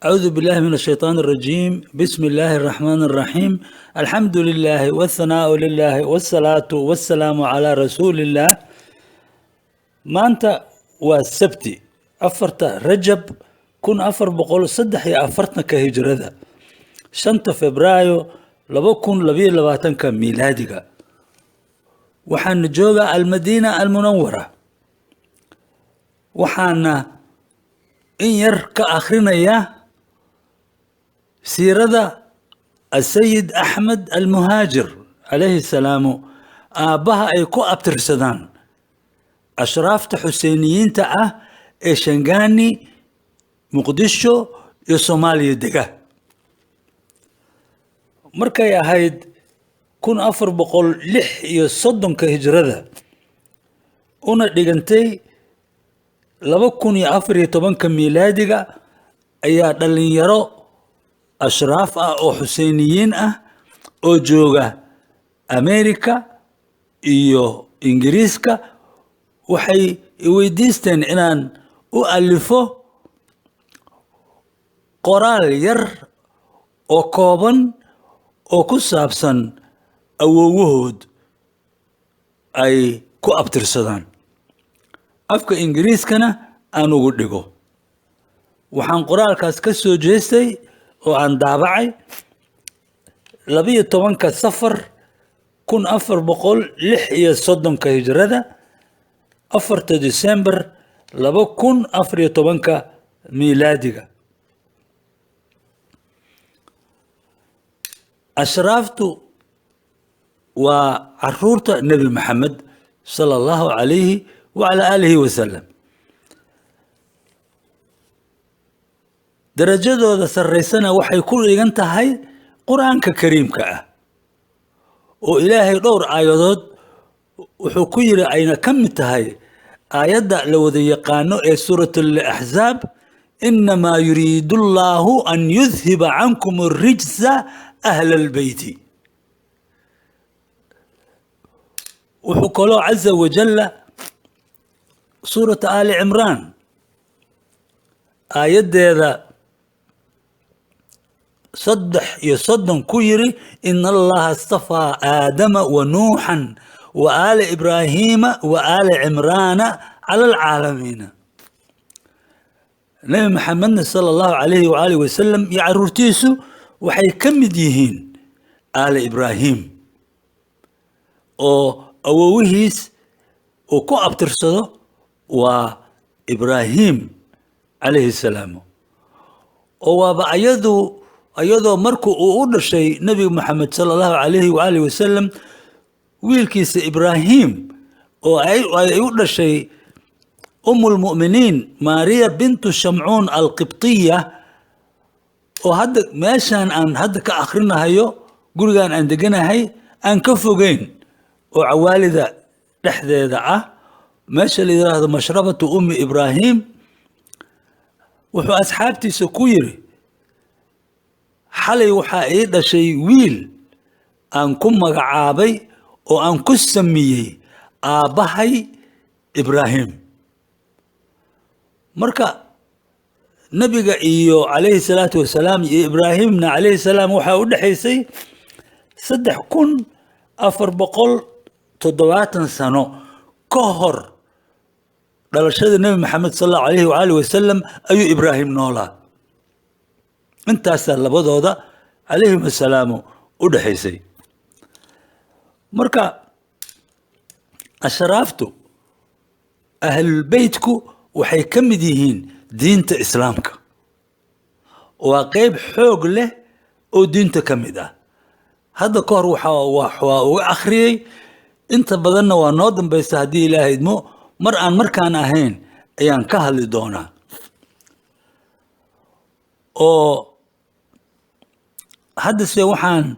أعوذ بالله من الشيطان الرجيم. بسم الله الرحمن الرحيم. الحمد لله والثناء لله والصلاة والسلام على رسول الله. Maanta waa Sabti, 4-ta Rajab 1443-ka hijrada, 5-ta Febraayo 2022-ka miilaadiga. Waxaana joogaa Almadiina Almunawara. Waxaana in yar ka akhrinayaa siirada Asayid Axmed Almuhaajir calayhi salaamu, aabbaha ay ku abtirsadaan ashraafta Xuseiniyiinta ah ee Shangaani, Muqdisho iyo Soomaaliya dega. Markay ahayd 1436-ka hijrada, una dhigantay 2014-ka miilaadiga, ayaa dhalinyaro ashraaf ah oo Xuseiniyiin ah oo jooga America iyo Ingiriiska waxay weydiisteen inaan u alifo qoraal yar oo kooban oo ku saabsan awowahood ay ku abtirsadaan, afka Ingiriiskana aan ugu dhigo. Waxaan qoraalkaas ka soo jeestay oo aan daabacay 12-ka Safar 1436-ka hijrada, 4-ta December 2014-ka miilaadiga. Ashraaftu waa caruurta Nebi Maxamed sala Allahu calayhi wacalaa aalihi wasalam. Darajadooda sarraysana waxay ku dhigan tahay Qur-aanka Kariimka ah, oo Ilaahay dhowr aayadood wuxuu ku yiri, ayna ka mid tahay aayadda la wada yaqaano ee Suurat Alaxzaab: inamaa yuriidu Allaahu an yudhiba cankum arijsa ahla albeyti. Wuxuu kaloo caza wajalla Suurata Aali Cimraan aayaddeeda 33 ku yiri: ina Allaha istafaa Aadama wa Nuuxan wa aala Ibraahiima wa aala Cimraana cala alcaalamiina. Nebi Maxamedna sala Allahu calayhi waaalih wasalam iyo caruurtiisu waxay ka mid yihiin aala Ibraahim, oo awowihiis uu ku abtirsado waa Ibraahim calayhi salaam, oo waaba ayadu iyadoo marku uu u dhashay Nebi Maxamed sala Allahu calayhi waaalih wasalam wiilkiisa Ibraahim, oo ay u dhashay Umulmu'miniin Maariya bintu Shamcuun Alqibtiya, oo hadda meeshaan aan hadda ka akhrinahayo, gurigaan aan deganahay aan ka fogeyn, oo cawaalida dhexdeeda ah, meesha la yidhaahdo Mashrabatu Ummi Ibraahim, wuxuu asxaabtiisa ku yiri: xalay waxaa ii dhashay wiil aan ku magacaabay oo aan ku sameeyey aabbahay Ibraahim. Marka nebiga iyo calayhi salaatu wasalaam iyo Ibraahimna calayhi salaam waxaa u dhexaysay 3470 sano ka hor dhalashada Nebi Maxamed sal Allahu alayhi waaalih wasalam ayuu Ibraahim noolaa. Intaasaa labadooda calayhim assalaamu u dhexaysay. Marka ashraaftu ahlulbeytku waxay ka mid yihiin diinta Islaamka, waa qeyb xoog leh oo diinta ka mid ah. Hadda ka hor waa uga akhriyey, inta badanna waa noo dambaysta. Haddii Ilaaha idmo, mar aan markaan ahayn ayaan ka hadli doonaa. Oo haddase waxaan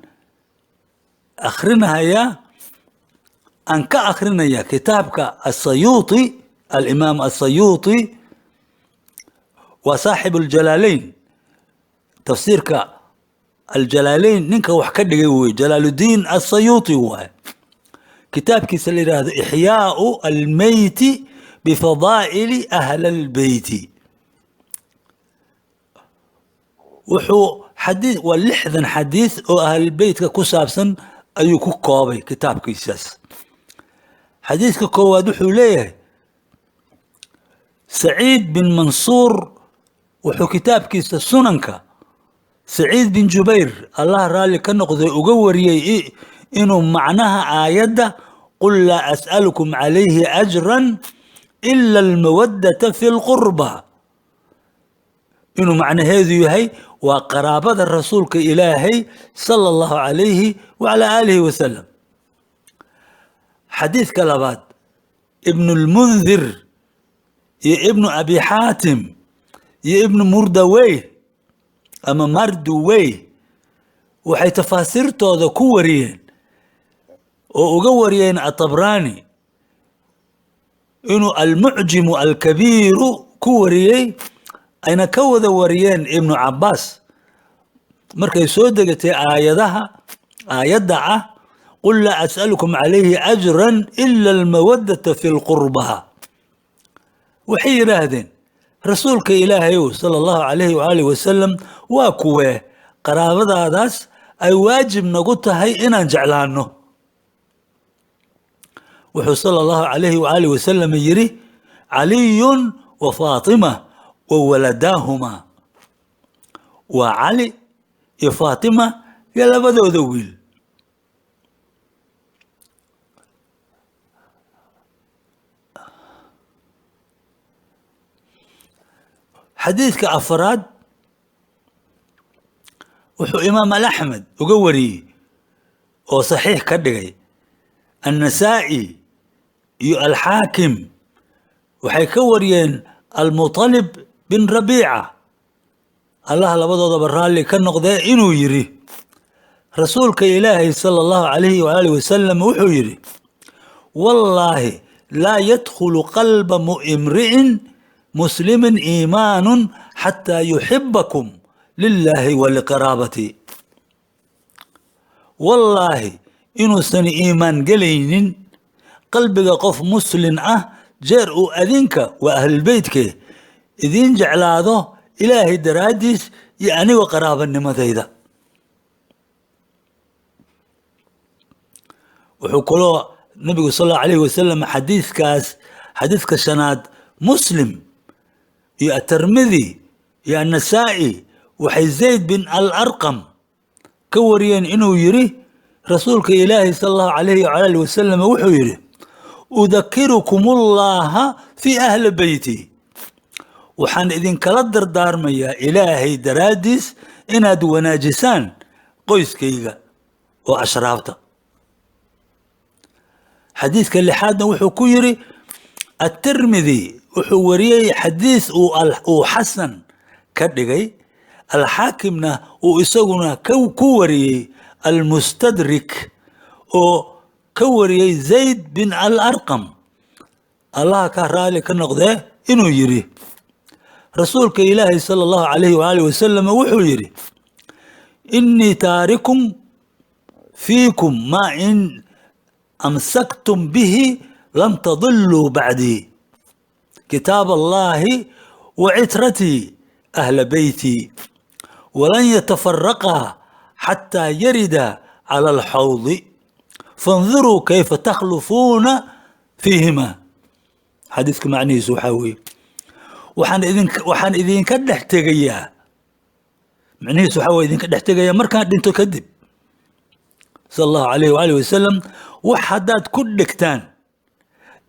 akhrinahayaa, aan ka akhrinayaa kitaabka Asayuuti. Alimaam Asayuuti waa saaxib Aljalaaleyn, tafsiirka Aljalaaleyn ninka wax ka dhigay wey, Jalaaludiin Asayuuti waaye. Kitaabkiisa la yidhaahdo Ixyaau Almeyti bifadaa'ili Ahla Albeyti. Wuxuu xadiis waa 60 xadiis oo ahlulbeytka ku saabsan ayuu ku koobay kitaabkiisaas. Xadiiska koowaad wuxuu leeyahay Saciid bin Mansuur wuxuu kitaabkiisa sunanka Saciid bin Jubayr Allah raalli ka noqday uga wariyey inuu macnaha aayadda qul laa as'alukum calayhi ajran ila almawaddata fi lqurba inuu macnaheedu yahay waa qaraabada rasuulka Ilaahay sala allahu calayhi wacalaa aalihi wasalam. Xadiidka labaad Ibnu lmundir iyo Ibnu Abi Xaatim iyo Ibnu Murdawey ama Marduwey waxay tafaasiirtooda ku wariyeen oo uga wariyeen Atabraani inuu Almucjimu Alkabiiru ku wariyey, ayna ka wada wariyeen Ibnu Cabaas markay soo degatay aayadaha aayadda ah qul laa as'alukum calayhi ajran ila almawaddata fi lqurba, waxay yidhaahdeen rasuulka Ilaahayow sala allahu calayhi waaalih wasalam, waa kuwee qaraabadaadaas ay waajib nagu tahay inaan jeclaano? Wuxuu sala allahu calayhi waaalih wasalam yidhi Caliyun wa Faatima wa waladaahuma, waa Cali iyo Faatima iyo labadooda wiil. Xadiidka afraad wuxuu Imaam Alaxmed uga wariyey oo saxiix ka dhigay Annasaa'i iyo Alxaakim, waxay ka wariyeen Almutalib bin Rabiica Allah labadoodaba raalli ka noqdee inuu yidhi rasuulka Ilaahay sala allahu calayhi waaalih wasalam wuxuu yidhi wallaahi laa yadkhulu qalba imri'in muslimin iimaanun xataa yuxibakum lilaahi wa liqaraabati. Wallaahi inuusan iimaan gelaynin qalbiga qof muslin ah jeer uu adinka waa ahlulbeytke idiin jeclaado Ilaahay daraaddiis iyo anigoo qaraabanimadayda. Wuxuu kaloo nabigu sal allahu alayhi wasalam xadiiskaas xadiiska shanaad Muslim iyo Atermidi iyo Annasaa'i waxay Zayd bin Alarqam ka wariyeen inuu yidhi rasuulka Ilaahi sala allahu calayhi wala alih wasalam wuxuu yidhi udakirukum ullaha fii ahli beyti, waxaan idinkala dardaarmayaa Ilaahay daraaddiis inaad wanaajisaan qoyskayga oo ashraafta. Xadiiska lixaadna wuxuu ku yidhi Atirmidi wuxuu wariyey xadiis uu xasan ka dhigay, Alxaakimna uu isaguna ku wariyey Almustadrik oo ka wariyey Zayd bin Alarqam Allah ka raali ka noqdee inuu yidhi rasuulka Ilaahay sala allahu calayhi waaalih wasalam wuxuu yidhi inii taarikum fiikum maa in amsaktum bihi lan tadiluu bacdii kitaab allahi wa citratii ahla beytii walan yatafaraqaa xataa yarida cala alxawdi faاnduruu kayfa takhlufuuna fiihima. Xadiiska macnihiisu waxaa weeye waxaan idinka dhex tegayaa, macnihiisu waxaa weye idinka dhex tegayaa markaan dhinto kadib sala allahu calayhi waaalih wasalam, wax haddaad ku dhegtaan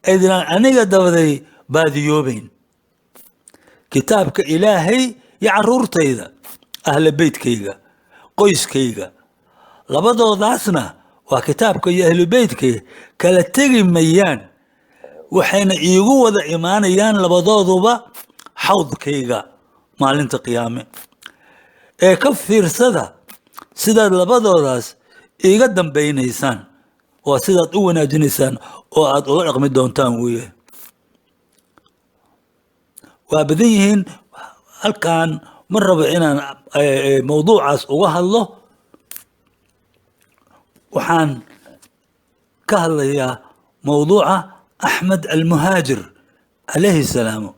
aydinaan aniga dabaday baadiyoobayn, kitaabka Ilaahay iyo caruurtayda ahla beytkayga qoyskayga, labadoodaasna waa kitaabka iyo ahlu beytka kala tegi mayaan, waxayna iigu wada imaanayaan labadooduba xawdkayga maalinta qiyaame. Ee ka fiirsada sidaad labadoodaas iiga dambaynaysaan, waa sidaad u wanaajinaysaan oo aad ula dhaqmi doontaan weeye. Waa badan yihiin, halkan ma rabo inaan mawduucaas uga hadlo. Waxaan ka hadlayaa mawduuca Axmed Almuhaajir calayhi salaamo.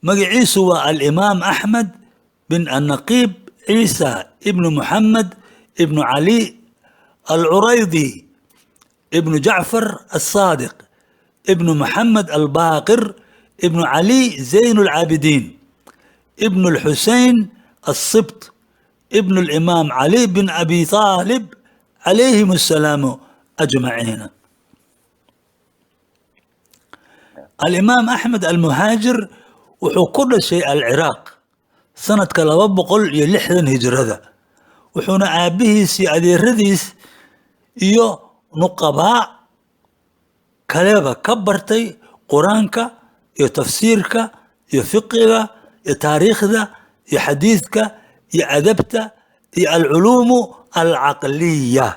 Magaciisu waa Alimaam Axmed bin Annaqiib Ciisa ibnu Muxamed ibnu Cali Alcuraydi ibnu Jacfar Alsaadiq ibnu Maxamed Albaaqir ibnu Cali Zayn Alcaabidiin ibnu Alxusein Alsibt ibnu Alimaam Cali bin Abi Taalib calayhim assalaamu ajmaciina. Alimaam Axmed Almuhaajir wuxuu ku dhashay Alciraaq sanadka 260 hijrada, wuxuuna aabbihiis iyo adeeradiis iyo nuqabaa kaleba ka bartay Qur-aanka iyo tafsiirka iyo fiqiga iyo taariikhda iyo xadiidka iyo adabta iyo alculuumu alcaqliya.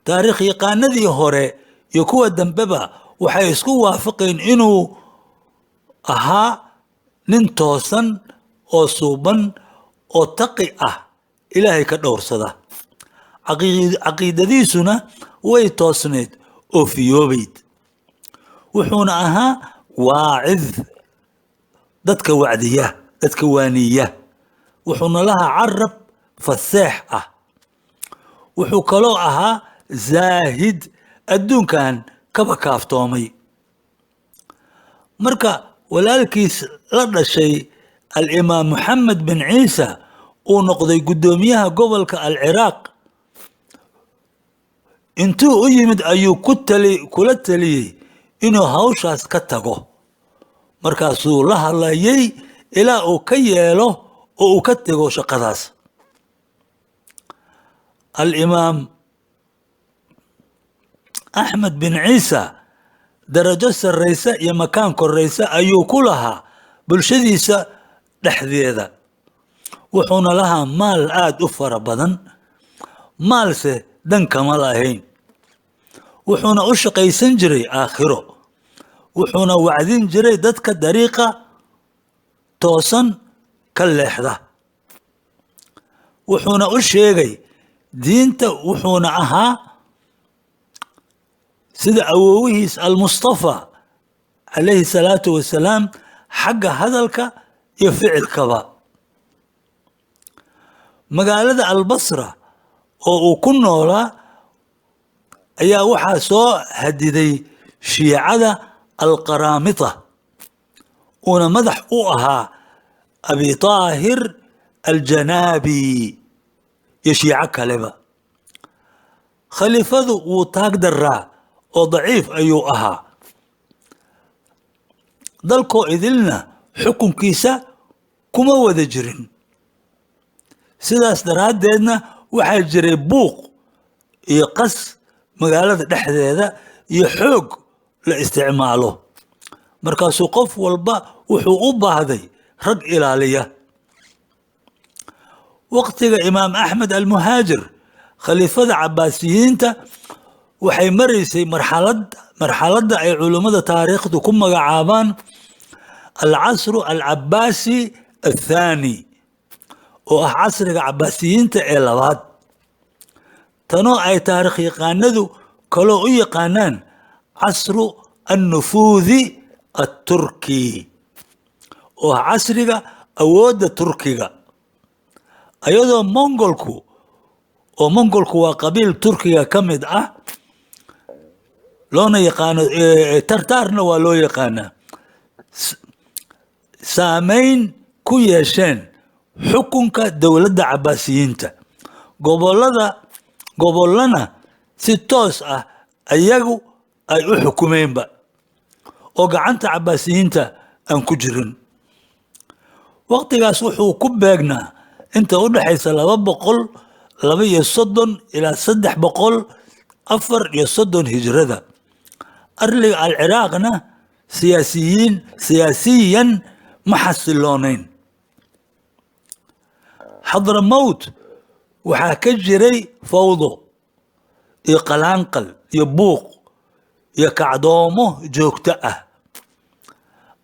Taariikh yaqaanadii hore iyo kuwa dambeba waxay isku waafaqeen inuu ahaa nin toosan oo suuban oo taqi ah, Ilaahay ka dhowrsada, caqiidadiisuna way toosnayd oo fiyoobayd. Wuxuuna ahaa waacid, dadka wacdiya, dadka waaniya, wuxuuna lahaa carab faseex ah. Wuxuu kaloo ahaa zaahid, adduunkan kaba kaaftoomay. Marka walaalkiis la dhashay Alimaam Moxamed bin Ciisa uu noqday guddoomiyaha gobolka Alciraaq, intuu u yimid ayuu kula taliyey inuu hawshaas ka tago. Markaasuu la hadlayay ilaa uu ka yeelo oo uu ka tego shaqadaas. Alimaam Axmed bin Ciisa darajo sarraysa iyo makaan koraysa ayuu ku lahaa bulshadiisa dhexdeeda, wuxuuna lahaa maal aada u fara badan, maalse dan kama lahayn. Wuxuuna u shaqaysan jiray aakhiro, wuxuuna wacdin jiray dadka dariiqa toosan ka leexda, wuxuuna u sheegay diinta. Wuxuuna ahaa sida awowihiis Almustafa calayhi salaatu wasalaam xagga hadalka iyo ficilkaba. Magaalada Albasra oo uu ku noolaa ayaa waxaa soo hadiday shiicada Alqaraamita, uuna madax u ahaa Abi Taahir Aljanaabi iyo shiico kaleba. Khaliifadu wuu taag daraa oo daciif ayuu ahaa, dalkoo idilna xukunkiisa kuma wada jirin. Sidaas daraaddeedna waxaa jiray buuq iyo qas magaalada dhexdeeda iyo xoog la isticmaalo. Markaasuu qof walba wuxuu u baahday rag ilaaliya. Waqtiga Imaam Axmed Almuhaajir, khaliifada Cabaasiyiinta waxay maraysay marxaladda ay culummada taariikhdu ku magacaabaan alcasru alcabaasi athaani, oo ah casriga Cabaasiyiinta ee labaad, tanoo ay taarikh yaqaanadu kaloo u yaqaanaan casru annufuudi atturki, oo ah casriga awoodda Turkiga, ayadoo Mongolku, oo Mongolku waa qabiil Turkiga ka mid ah, loona yaqaano Tartaarna waa loo yaqaanaa, saameyn ku yeesheen xukunka dowladda Cabaasiyiinta, gobollana si toos ah ayagu ay u xukumeenba oo gacanta Cabaasiyiinta aan ku jirin. Waqtigaas wuxuu ku beegnaa inta u dhexaysa 232 ilaa 334 hijrada. Arliga Alciraaqna siyaasiyan ma xasiloonayn. Xadramowt waxaa ka jiray fawdo iyo qalaanqal iyo buuq iyo kacdoomo joogto ah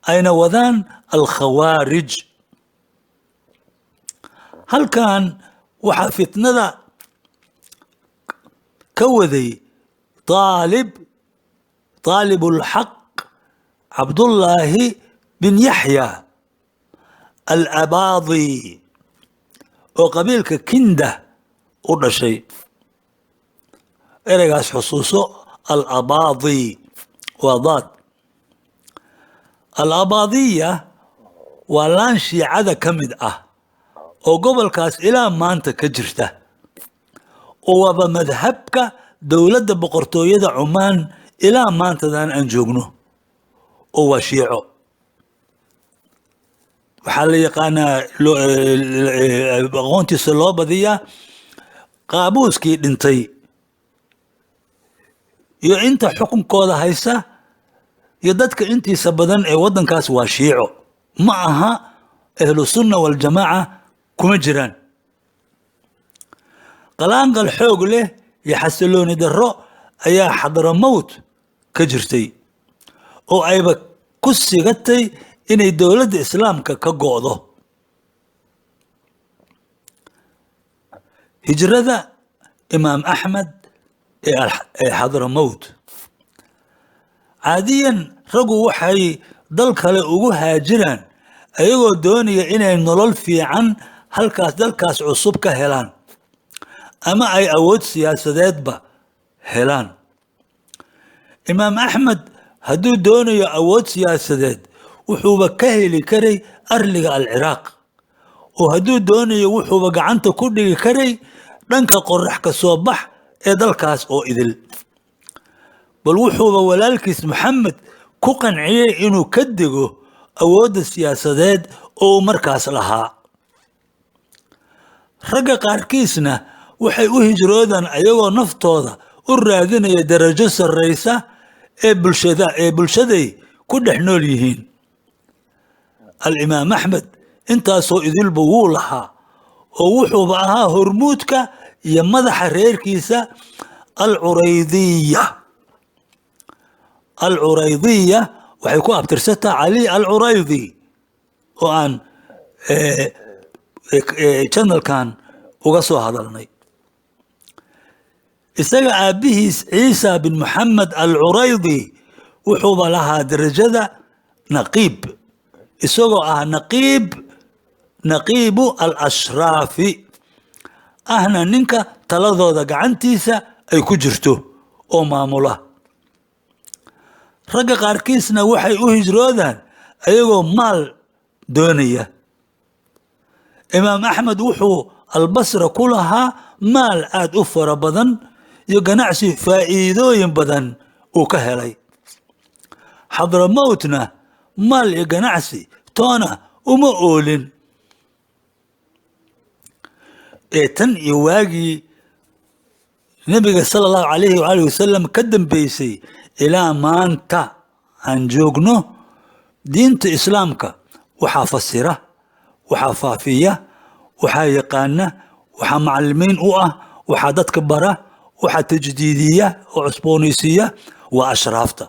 ayna wadaan Alkhawaarij. Halkan waxaa fitnada ka waday Taalibulxaq Cabdullaahi bin Yaxya. Al-Abaadi oo qabiilka Kinda u dhashay. Ereygaas xusuuso, Al-Abaadi waa daad. Al-Abaadiya waa laan shiicada ka mid ah oo gobolkaas ilaa maanta ka jirta, oo waaba madhabka dowladda boqortooyada Cumaan ilaa maantadan aan joogno, oo waa shiico. Waxaa la yaqaanaa aqoontiisa loo badiyaa Qaabuuskii dhintay iyo inta xukunkooda haysa iyo dadka intiisa badan ee waddankaas waa shiico, ma aha Ahlu Sunna Waljamaaca, kuma jiraan. Qalaanqal xoog leh iyo xasilooni darro ayaa Xadramowt ka jirtay oo ayba ku sigatay inay dowladda islaamka ka go'do. Hijrada Imaam Axmed ee Xadramowt. Caadiyan raggu waxay dal kale ugu haajiraan ayagoo doonaya inay nolol fiican halkaas dalkaas cusub ka helaan ama ay awood siyaasadeedba helaan. Imaam Axmed hadduu doonayo awood siyaasadeed, wuxuuba ka heli karay arliga Alciraaq, oo hadduu doonayo wuxuuba gacanta ku dhigi karay dhanka qorax ka soo bax ee dalkaas oo idil. Bal wuxuuba walaalkiis Maxamed ku qanciyey inuu ka dego awoodda siyaasadeed oo uu markaas lahaa. Ragga qaarkiisna waxay u hijroodaan ayagoo naftooda u raadinaya darajo sarreysa ee bulshaday ku dhex nool yihiin. Alimaam Axmed intaasoo idilba wuu lahaa, oo wuxuuba ahaa hormuudka iyo madaxa reerkiisa Alcuraydiya. Alcuraydiya waxay ku abtirsataa Cali Alcuraydi oo aan channelkan uga soo hadalnay. Isaga aabbihiis Ciisa bin Maxamed Alcuraydi wuxuuba lahaa darajada naqiib, isagoo ah naqiib, naqiibu alashraafi ahna, ninka taladooda gacantiisa ay ku jirto oo maamula. Ragga qaarkiisna waxay u hijroodaan ayagoo maal doonaya. Imaam Axmed wuxuu Albasra ku lahaa maal aada u fara badan iyo ganacsi faa'iidooyin badan uu ka helay. Xadramowtna maal iyo ganacsi toona uma oolin ee tan iyo waagii Nebiga sala Allahu calayhi waaalih wasalam ka dambeysay ilaa maanta aan joogno, diinta islaamka waxaa fasira, waxaa faafiya, waxaa yaqaana, waxaa macalimiin u ah, waxaa dadka bara, waxaa tajdiidiya oo cusboonaysiiya waa ashraafta.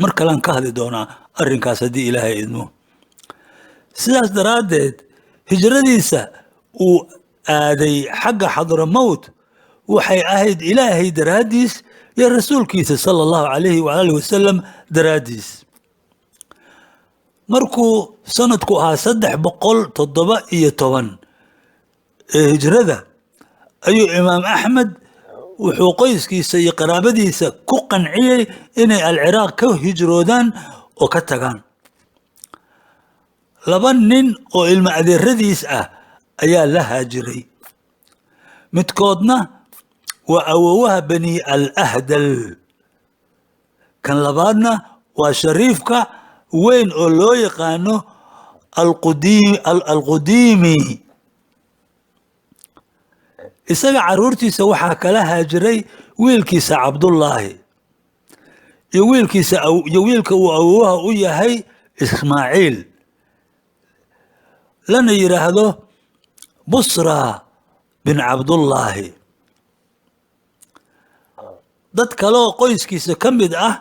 Mar kalean ka hadli doonaa arrinkaas haddii Ilaahay idmo. Sidaas daraaddeed hijradiisa uu aaday xagga Xadramowt waxay ahayd Ilaahay daraaddiis iyo rasuulkiisa sala Allahu calayhi waalih wasalam daraaddiis. Markuu sanadku ahaa 317 ee hijrada ayuu Imaam Axmed wuxuu qoyskiisa iyo qaraabadiisa ku qanciyey inay Alciraaq ka hijroodaan oo ka tagaan. Laba nin oo ilmo adeeradiis ah ayaa la haajiray. Midkoodna waa awowaha Bani al Ahdal, kan labaadna waa shariifka weyn oo loo yaqaano Alqudiimi. Isaga caruurtiisa waxaa kala haajiray wiilkiisa Cabdullaahi iyo wiilkiisa iyo wiilka uu awowaha u yahay Ismaaciil, lana yidhaahdo Busra bin Cabdullaahi. Dad kaleoo qoyskiisa ka mid ah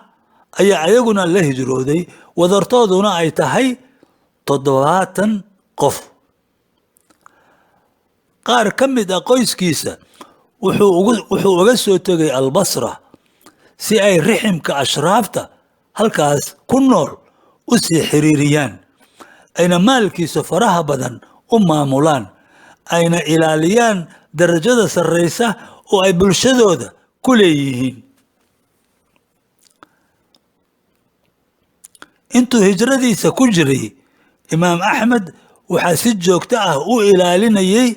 ayaa ayaguna la hijrooday, wadartooduna ay tahay 70 qof. Qaar ka mid ah qoyskiisa wuxuu uga soo tegay Albasra si ay riximka ashraafta halkaas ku nool u sii xiriiriyaan. ayna maalkiisa faraha badan u maamulaan, ayna ilaaliyaan darajada sarreysa oo ay bulshadooda ku leeyihiin. Intuu hijradiisa ku jiray, Imaam Axmed waxaa si joogto ah u ilaalinayay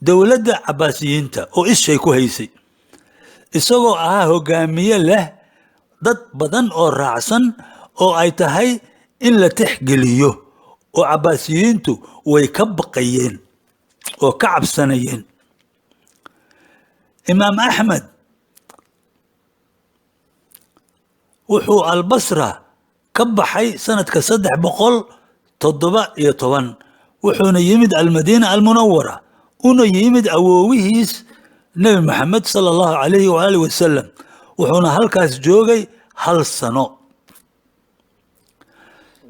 dowladda Cabaasiyiinta oo ishay ku haysay, isagoo ahaa hogaamiye leh dad badan oo raacsan oo ay tahay in la tixgeliyo, oo Cabaasiyiintu way ka baqayeen oo ka cabsanayeen. Imaam Axmed wuxuu Albasra ka baxay sanadka 317, wuxuuna yimid Almadiina Almunawara, una yimid awoowihiis Nebi Maxamed sala allahu calayhi waaalih wasalam, wuxuuna halkaas joogay hal sano.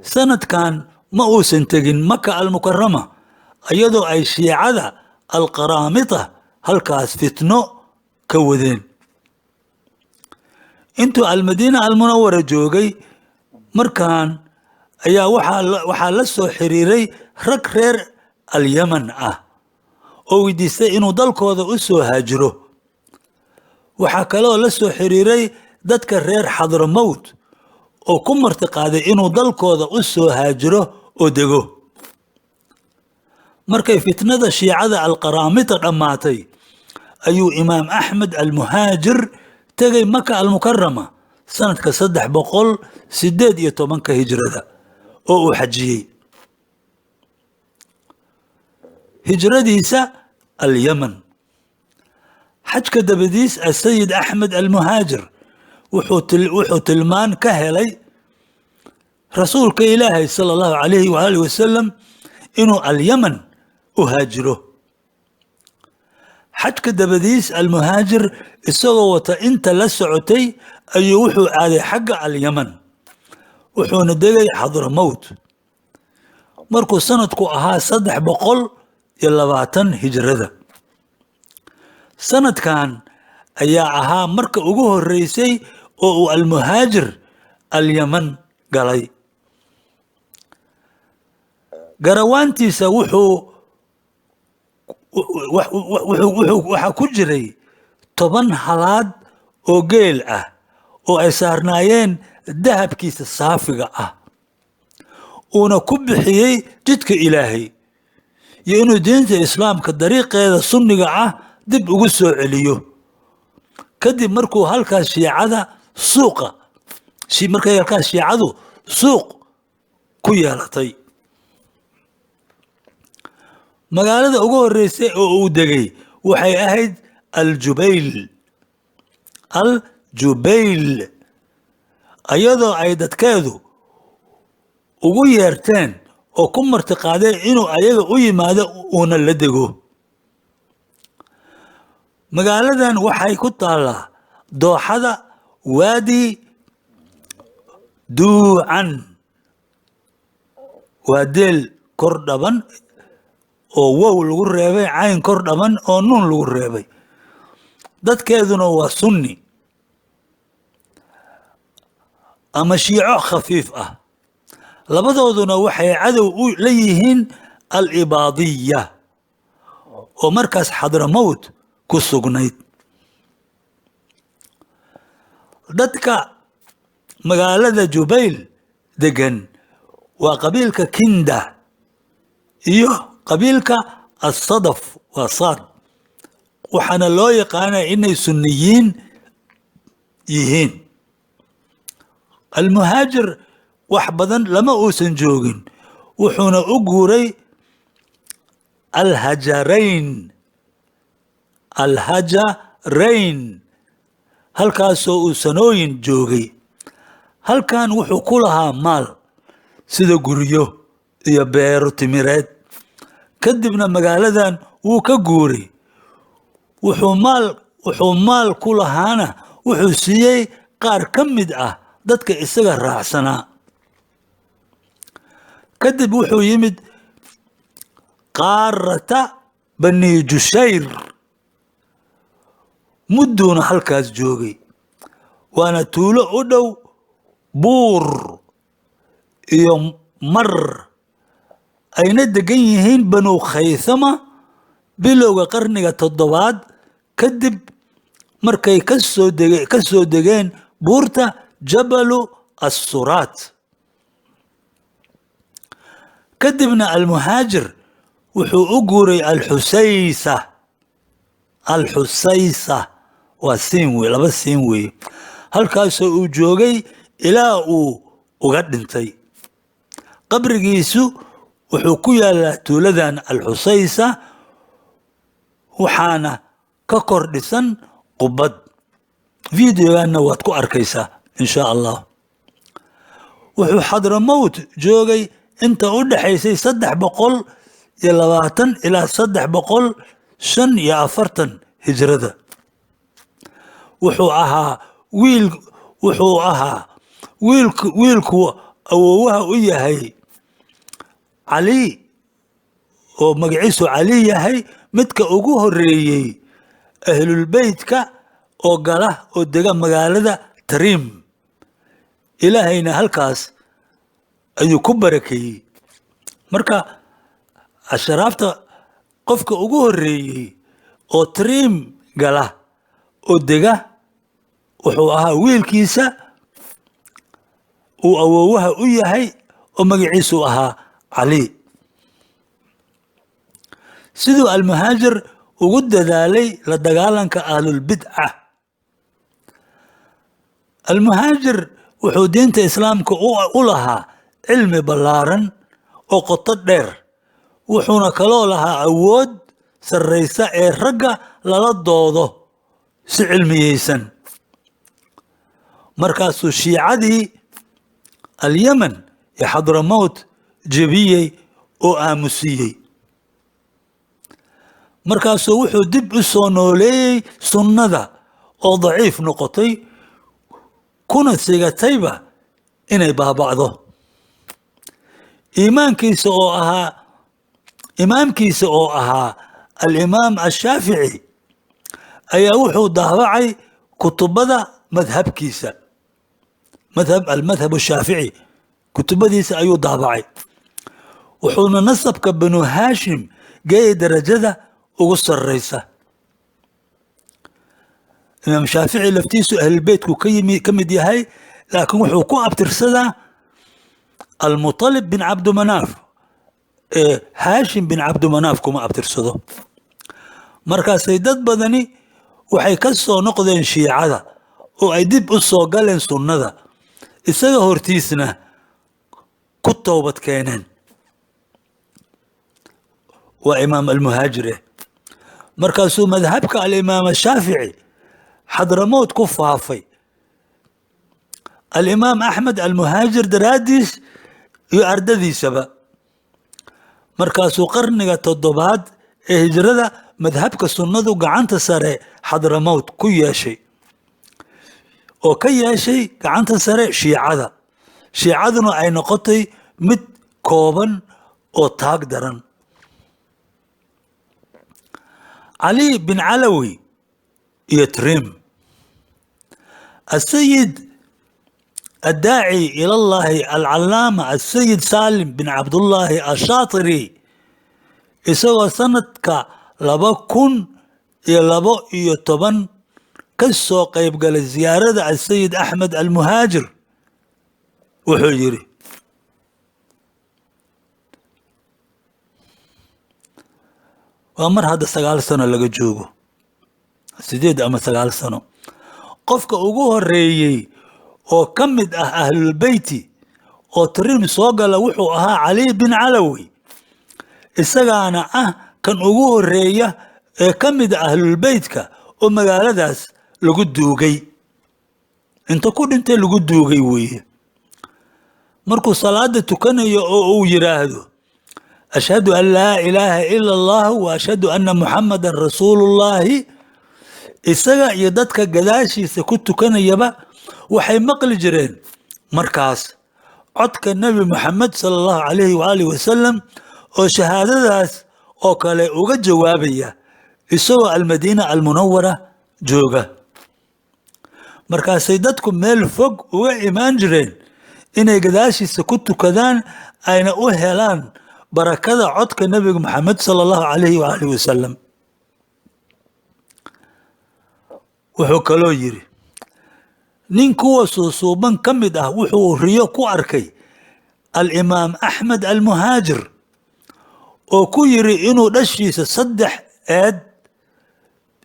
Sanadkan ma uusan tegin Maka Almukarama, iyadoo ay Shiicada Alqaraamita halkaas fitno ka wadeen. Intuu Almadiina Almunawara joogay markan ayaa waxaa la soo xiriiray rag reer Alyaman ah oo weydiistay inuu dalkooda u soo haajiro. Waxaa kaloo la soo xiriiray dadka reer Xadramowt oo ku martiqaaday inuu dalkooda u soo haajiro oo dego. Markay fitnada Shiicada Alqaraamita dhammaatay ayuu Imaam Axmed Almuhaajir tegay Maka Almukarama sanadka 318-ka hijrada oo uu xajiyey. Hijradiisa Alyaman. Xajka dabadiis, Asayid Axmed Almuhaajir wuxuu tilmaan ka helay rasuulka Ilaahay sala allahu calayhi waaalih wasalam inuu Alyaman u haajiro. Xajka dabadiis Almuhaajir isagoo wata inta la socotay ayuu wuxuu aaday xagga Alyaman, wuxuuna degay Xadramowt markuu sanadku ahaa 320 hijrada. Sanadkan ayaa ahaa marka ugu horeysay oo uu Almuhaajir Alyaman galay. Garawaantiisa waxaa ku jiray 10 halaad oo geel ah oo ay saarnaayeen dahabkiisa saafiga ah, uuna ku bixiyey jidka Ilaahay iyo inuu diinta Islaamka dariiqeeda sunniga ah dib ugu soo celiyo, kadib markuu halkaas shiicada suuqa markay halkaas shiicadu suuq ku yeelatay. Magaalada ugu horeysay oo uu degay waxay ahayd Aljubayl, Aljubayl, iyadoo ay dadkeedu ugu yeerteen oo ku martiqaadeen inuu ayaga u yimaado uuna la dego. Magaaladan waxay ku taallaa dooxada Waadi Duucan, waa deel kor dhaban oo wow lagu reebay, cayn kor dhaban oo nuun lagu reebay. Dadkeeduna waa sunni ama shiico khafiif ah, labadooduna waxay cadow la yihiin Alibaadiya oo markaas Xadramowt ku sugnayd. Dadka magaalada Jubayl degan waa qabiilka Kinda iyo qabiilka Assadaf, waa saad, waxaana loo yaqaanaa inay sunniyiin yihiin. Almuhaajir wax badan lama uusan joogin, wuxuuna u guuray Alhajarayn, Alhajarayn, halkaasoo uu sanooyin joogay. Halkan wuxuu ku lahaa maal sida guryo iyo beero timireed. Kadibna magaaladan wuu ka guuray, wuxuu maal ku lahaana wuxuu siiyey qaar ka mid ah dadka isaga raacsanaa. Kadib wuxuu yimid qaarata Bani Jushayr, mudduuna halkaas joogay, waana tuulo u dhow Buur iyo Mar ayna degan yihiin Banu Khaythama bilowga qarniga 7aad kadib markay ka soo degeen buurta Jabalu Assuraat. Kadibna Almuhaajir wuxuu u guuray Alxusaysa. Alxusaysa waa siin wey, laba siin weeye, halkaasoo uu joogay ilaa uu uga dhintay. Qabrigiisu wuxuu ku yaalaa tuuladan Alxusaysa, waxaana ka kor dhisan qubad. Videoganna waad ku arkaysaa insha Allah. Wuxuu Xadramowt joogay inta u dhaxaysay 320 ilaa 345 hijrada. Wuxuu ahaa wiilku awoowaha u yahay Cali, oo magaciisu Cali yahay, midka ugu horeeyey ahlulbeytka oo gala oo dega magaalada Tariim. Ilaahayna halkaas ayuu ku barakeeyey. Marka ashraafta qofka ugu horeeyey oo Tariim gala oo dega wuxuu ahaa wiilkiisa uu awoowaha u yahay oo magaciisu ahaa Cali. Siduu Almuhaajir ugu dadaalay la dagaalanka ahlulbidca. Almuhaajir wuxuu diinta islaamka u lahaa cilmi ballaaran oo qoto dheer, wuxuuna kaloo lahaa awood sarraysa ee ragga lala doodo si cilmiyeysan. Markaasuu shiicadii Alyaman iyo Xadramowt jebiyey oo aamusiyey. Markaasuu wuxuu dib u soo nooleeyey sunnada oo daciif noqotay, kuna sigatayba inay baaba'do. Imaamkiisa oo ahaa Alimaam Ashaafici ayaa wuxuu daabacay kutubada madhabkiisa, almadhab ashaafici kutubadiisa ayuu daabacay. Wuxuuna nasabka Banu Haashim geeyay darajada ugu sarraysa. Imaam Shaafici laftiisu ahlulbeytku ka mid yahay, laakiin wuxuu ku abtirsadaa Almutalib bin Cabdimanaaf, ee Haashim bin Cabdimanaaf kuma abtirsado. Markaasay dad badani waxay ka soo noqdeen shiicada oo ay dib u soo galeen sunnada, isaga hortiisna ku toobad keeneen. Waa Imaam Almuhaajire. Markaasuu madhabka Alimaam Ashaafici Xadramowt ku faafay. Alimaam Axmed Almuhaajir daraaddiis iyo ardadiisaba. Markaasuu qarniga 7aad ee hijrada madhabka sunnadu gacanta sare Xadramowt ku yeeshay, oo ka yeeshay gacanta sare shiicada. Shiicaduna ay noqotay mid kooban oo taag daran. Cali bin Calawi iyo Trim. Asayid addaaci ilallahi alcalaama Asayid Saalim bin Cabdullaahi Ashaatiri, isagoo sanadka 2012 ka soo qayb galay ziyaarada Asayid Axmed Almuhaajir, wuxuu yidhi: waa mar hadda 9 sano laga joogo, 8 ama 9 sano, qofka ugu horeeyey oo ka mid ah ahlulbeyti oo Tariim soo gala wuxuu ahaa Cali bin Calawi, isagaana ah kan ugu horeeya ee ka mid ah ahlulbeytka oo magaaladaas lagu duugay, inta ku dhintay lagu duugay weeye. Markuu salaada tukanayo oo uu yiraahdo ashhadu an laa ilaaha ila allah wa ashhadu anna muxamadan rasuulullaahi, isaga iyo dadka gadaashiisa ku tukanayaba waxay maqli jireen markaas codka Nebi Maxamed sala allahu calayhi waaalih wasalam oo shahaadadaas oo kale uga jawaabaya, isagoo Almadiina Almunawara jooga. Markaasay dadku meel fog uga imaan jireen Inay gadaashiisa ku tukadaan ayna u helaan barakada codka Nebiga Maxamed sala Allahu calayhi waalihi wasalam. Wuxuu kaloo yidhi nin kuwa suusuuban ka mid ah wuxuu riyo ku arkay Alimaam Axmed Almuhaajir oo ku yidhi inuu dhashiisa 3 eed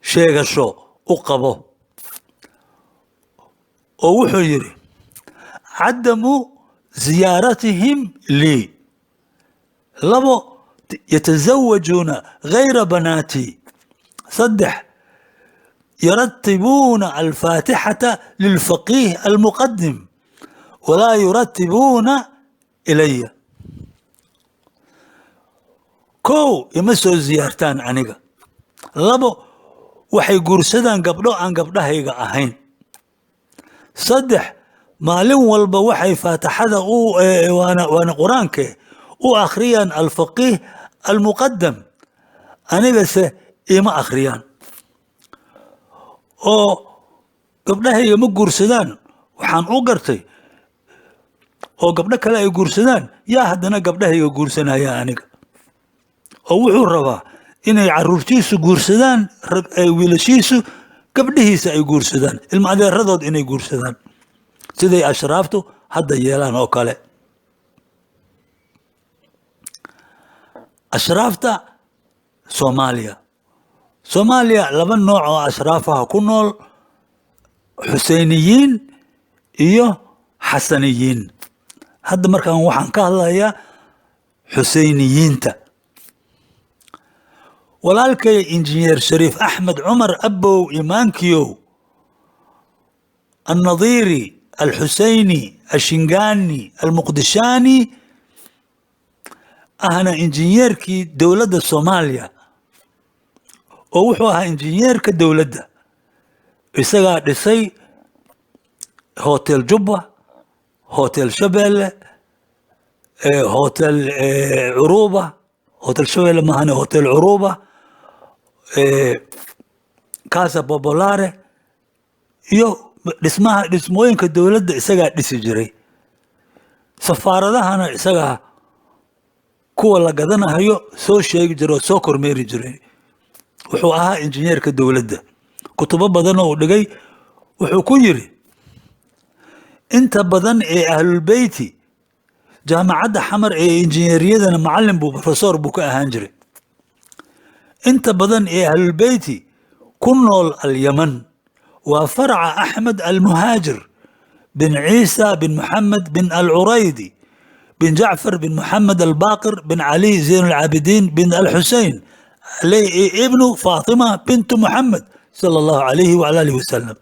sheegasho u qabo, oo wuxuu yidhi cadamu ziyaaratihim lii, 2 yatazawajuuna gayra banaatii, 3 يرتبون الفاتحة للفقيه المقدم ولا يرتبون إلي. 1 ima soo ziyaartaan aniga, 2 waxay guursadaan gabdho aan gabdhahayga ahayn, 3 maalin walba waxay faatixada waana qur-aanke u akhriyaan alfaqiih almuqadam, anigase ima akhriyaan. Oo gabdhahayga ma guursadaan, waxaan u gartay oo gabdho kale ay guursadaan, yaa haddana gabdhahayga guursanaya aniga. Oo wuxuu rabaa inay caruurtiisu guursadaan, wiilashiisu gabdhihiisa ay guursadaan, ilma adeeradood inay guursadaan, siday ashraaftu hadda yeelaan oo kale. Ashraafta Soomaaliya 2 nooc oo ashraafaha ku nool, Xuseyniyiin iyo Xasaniyiin. Hadda markaan waxaan ka hadlayaa Xuseyniyiinta. Walaalkay Injineer Shariif Axmed Cumar Abow Imaankiyow Annadiiri Alxuseyni Ashingaani Almuqdishaani ahna injineerkii dowladda Soomaaliya, oo wuxuu ahaa injineerka dowladda, isagaa dhisay Hotel Jubba, Hotel Shabeelle, Hotel Curuba, Hotel Shabeelle maahane Hotel Curuba, Casa Popolare iyo dhismaha dhismooyinka dowladda isagaa dhisi jiray. Safaaradahana isagaa kuwa la gadanahayo soo sheegi jiray oo soo kormeeri jiray. Wuxuu ahaa injineerka dowladda. Kutubo badan oo uu dhigay wuxuu ku yiri inta badan ee ahlulbeyti jaamacadda Xamar ee injineeriyadana macallin buu professor buu ka ahaan jiray. Inta badan ee ahlulbeyti ku nool Alyaman waa faraca Axmed Almuhaajir bin Ciisa bin Maxamed bin Alcuraydi bin Jacfar bin Maxamed Albaaqir bin Cali Zayn Alcaabidiin bin Alxusein ibnu Faatima bintu Muxamed sala Allahu calayhi wacala alihi wasalam.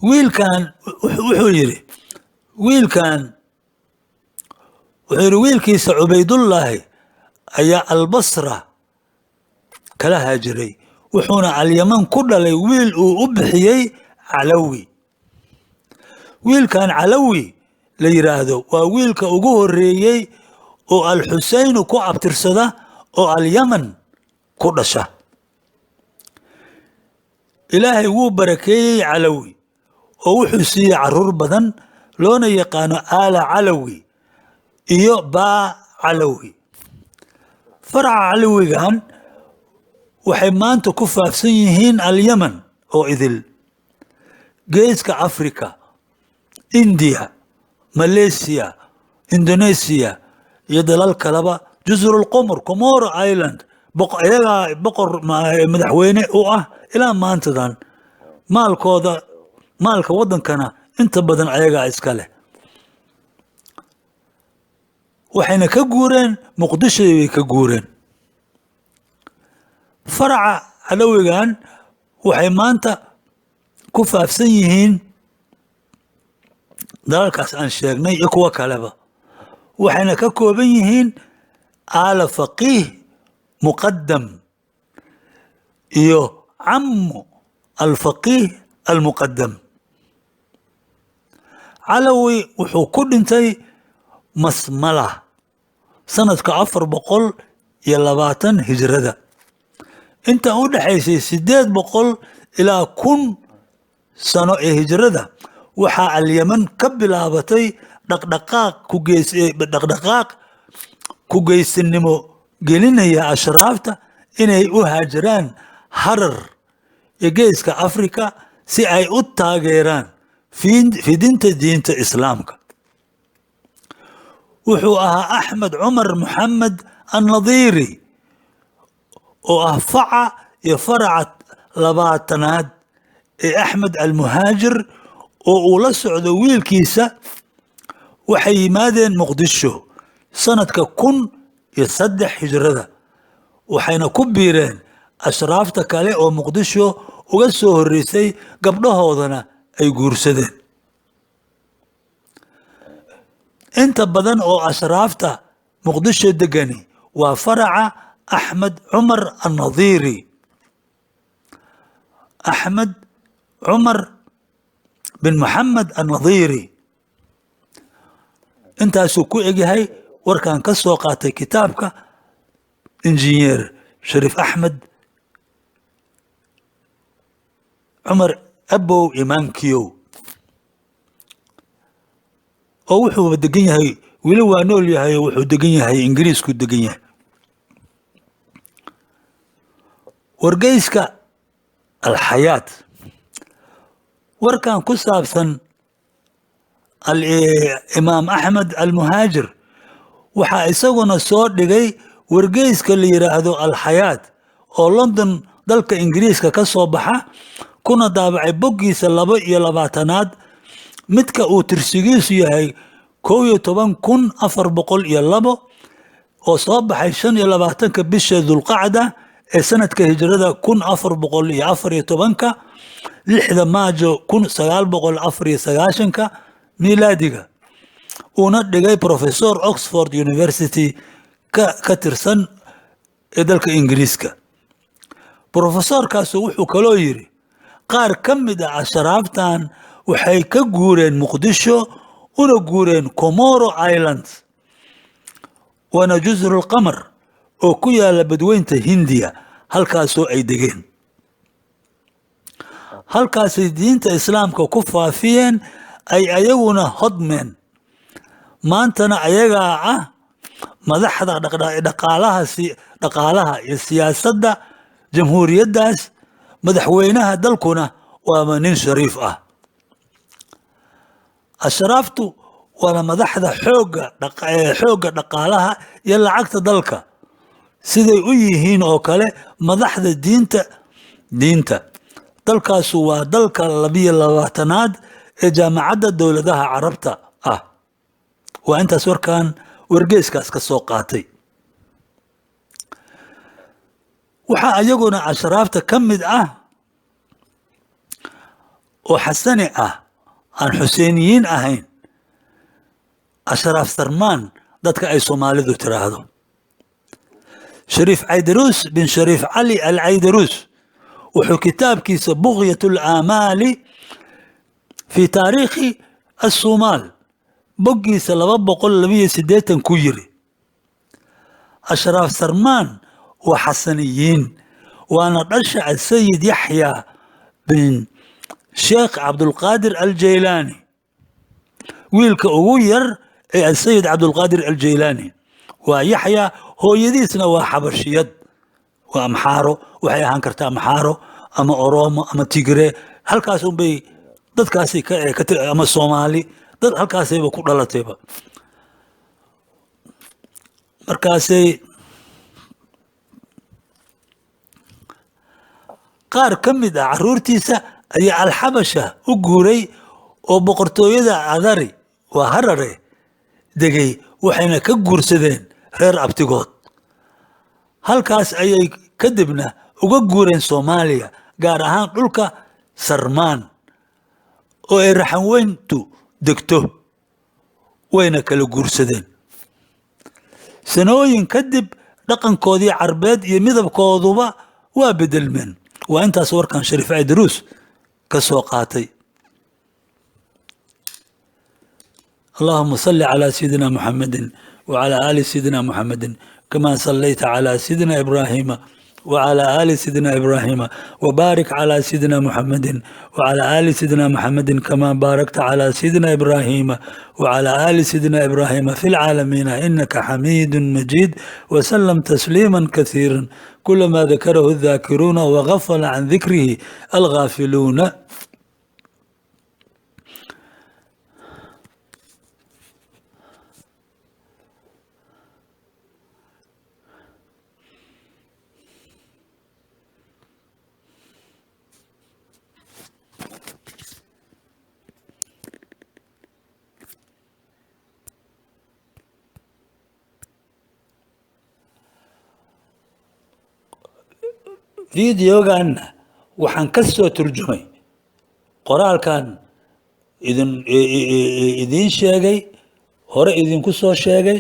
Wiilkan wuxuu yidhi, wiilkan wuxuu yidhi wiilkiisa Cubaydullaahi ayaa Albasra kala haajiray, wuxuuna Alyaman ku dhalay wiil uu u bixiyey Calawi. Wiilkan Calawi la yiraahdo waa wiilka ugu horeeyey oo Alxuseynu ku abtirsada oo Alyaman ku dhasha. Ilaahay wuu barakeeyey Calawi oo wuxuu siiyey caruur badan loona yaqaano Aala Calawi iyo Baa Calawi. Faraca Calawigan waxay maanta ku faafsan yihiin Alyaman oo idil, geeska Afrika, India, Malaysia, Indonesia iyo dalal kaleba, Jazirul Qumar, Comoro Island, iyagaa boqor madaxweyne u ah ilaa maantadan. Maalkooda, maalka waddankana inta badan ayagaa iska leh. Waxayna ka guureen Muqdisho bay ka guureen. Faraca Calawigan waxay maanta ku faafsan yihiin dalalkaas aan sheegnay iyo kuwa kaleba, waxayna ka kooban yihiin Aala Faqiih Muqadam iyo Cammu Alfaqiih Almuqadam. Calawi wuxuu ku dhintay Masmala sanadka 420 hijrada, inta u dhexaysay 800 ilaa 1000 sano ee hijrada waxaa Alyaman ka bilaabatay dhaqdhaqaaq ku geysanimo gelinaya ashraafta inay u haajiraan Harar ee Geeska Afrika si ay u taageeraan fidinta diinta Islaamka. Wuxuu ahaa Axmed Cumar Moxamed Annadiiri oo ah faca iyo faraca 20aad ee Axmed Almuhaajir oo uu la socdo wiilkiisa. Waxay yimaadeen Muqdisho sanadka 1003 hijrada, waxayna ku biireen ashraafta kale oo Muqdisho uga soo horreysay, gabdhahoodana ay guursadeen. Inta badan oo ashraafta Muqdisho degani waa faraca Axmed Cumar Annadiiri, Axmed Cumar bin Moxamed Annadiiri. Intaasuu ku egyahay warkan ka soo qaatay kitaabka injineer Shariif Axmed Cumar Abow Imaankiyow, oo wuxuuba degan yahay, weli waa nool yahay, oo wuxuu degan yahay Ingiriisku degan yahay. Wargeyska Alxayaat warkan ku saabsan Imaam Axmed Almuhaajir waxaa isaguna soo dhigay wargeyska la yiraahdo Alxayaat oo London dalka Ingiriiska ka soo baxa, kuna daabacay boggiisa 22aad midka uu tirsigiisu yahay 11402 oo soo baxay 25-ka bisha Dulqacda ee sanadka hijrada 1414-ka, 6-da Maajo 1994-ka miilaadiga, uuna dhigay professor Oxford University ka tirsan ee dalka Ingiriiska. Professorkaasu wuxuu kaloo yiri qaar ka mid ah ashraaftan waxay ka guureen Muqdisho una guureen Comoro Islands, waana Jusrul Qamar oo ku yaala badweynta Hindiya, halkaasoo ay degeen. Halkaasay diinta Islaamka ku faafiyeen, ay ayaguna hodmeen. Maantana ayagaa ah madaxda dhaqaalaha iyo siyaasadda jamhuuriyaddaas. Madaxweynaha dalkuna waaba nin shariif ah. Ashraaftu waana madaxda xoogga dhaqaalaha iyo lacagta dalka, siday u yihiin oo kale madaxda diinta. Dalkaasu waa dalka 22aad ee jaamacadda dowladaha Carabta ah. Waa intaas warkan wargeyskaas ka soo qaatay. Waxaa iyaguna ashraafta ka mid ah oo xasani ah, aan Xuseiniyiin ahayn, Ashraaf Sarmaan dadka ay Soomaalidu tiraahdo. Shariif Caydaruus bin Shariif Cali Al Caydaruus wuxuu kitaabkiisa Buqyat Alaamaali fi taariikhi Assumaal boggiisa 282 ku yiri Ashraaf Sarmaan waa xasaniyiin, waana dhasha Asayid Yaxya bin Sheekh Cabdulqaadir Aljaylaani, wiilka ugu yar ee Asayid Cabdulqaadir Aljaylaani waa Yaxya. Hooyadiisna waa xabashiyad, waa Amxaaro, waxay ahaan kartaa Amxaaro ama Oromo ama Tigre, halkaas unbay dadkaasi ama Soomaali, dad halkaasayba ku dhalatayba. Markaasay qaar ka mid ah caruurtiisa ayaa Alxabasha u guuray oo boqortooyada Adari waa Harare degay, waxayna ka guursadeen reer abtigood. Halkaas ayay kadibna uga guureen Soomaaliya, gaar ahaan dhulka Sarmaan oo ay raxanweyntu degto, wayna kala guursadeen. Sanooyin kadib dhaqankoodii Carbeed iyo midabkooduba waa bedelmeen. Waa intaas warkan Shariif Caydaruus ka soo qaatay. Allahuma salli calaa sayidina Muxamedin wacalaa aali sayidina Muxamedin kamaa sallayta calaa sayidina Ibraahiima وعلى آل سيدنا إبراهيم، وبارك على سيدنا محمد وعلى آل سيدنا محمد كما باركت على سيدنا إبراهيم وعلى آل سيدنا إبراهيم في العالمين إنك حميد مجيد، وسلم تسليما كثيرا كلما ذكره الذاكرون وغفل عن ذكره الغافلون. Fideogan waxaan ka soo turjumay qoraalkan idiin sheegay, hore idinku soo sheegay,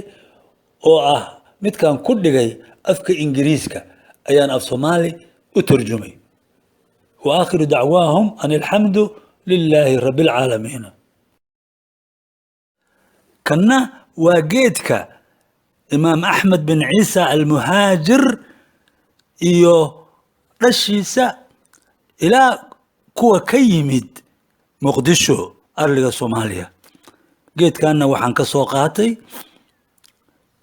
oo ah midkan ku dhigay afka Ingiriiska ayaan af Soomaali u turjumay. Wa aakhiru dacwaahum an alxamdu lilaahi rabbi alcaalamiin. Kanna waa geedka Imaam Axmed bin Ciisa Almuhaajir iyo dhashiisa ilaa kuwa ka yimid Muqdisho, arliga Soomaaliya. Geedkanna waxaan ka soo qaatay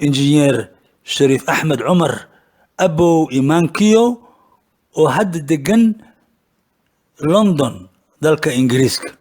injineer Shariif Axmed Cumar Abow Imaankiyo oo hadda degan London, dalka Ingiriiska.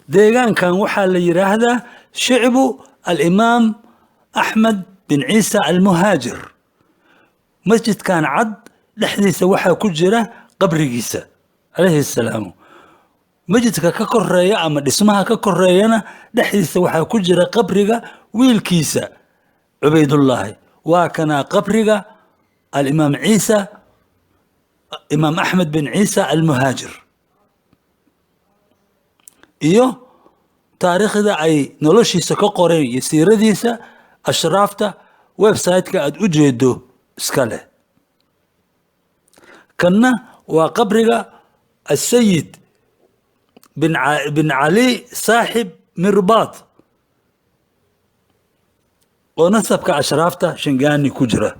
Deegaankan waxaa la yidhaahdaa shicbu Alimaam Axmed bin Ciisa Almuhaajir. Masjidkan cad dhexdiisa waxaa ku jira qabrigiisa calayhi assalaamu. Masjidka ka koreeya ama dhismaha ka koreeyana dhexdiisa waxaa ku jira qabriga wiilkiisa Cubaydullaahi. Waa kanaa qabriga Alimaam Ciisa, Imaam Axmed bin Ciisa Almuhaajir, iyo taariikhda ay noloshiisa ka qoreen iyo siiradiisa ashraafta website-ka aada u jeedo iska leh. Kanna waa qabriga Asayid bin Cali saaxib Mirbaad oo nasabka ashraafta Shingaani ku jira.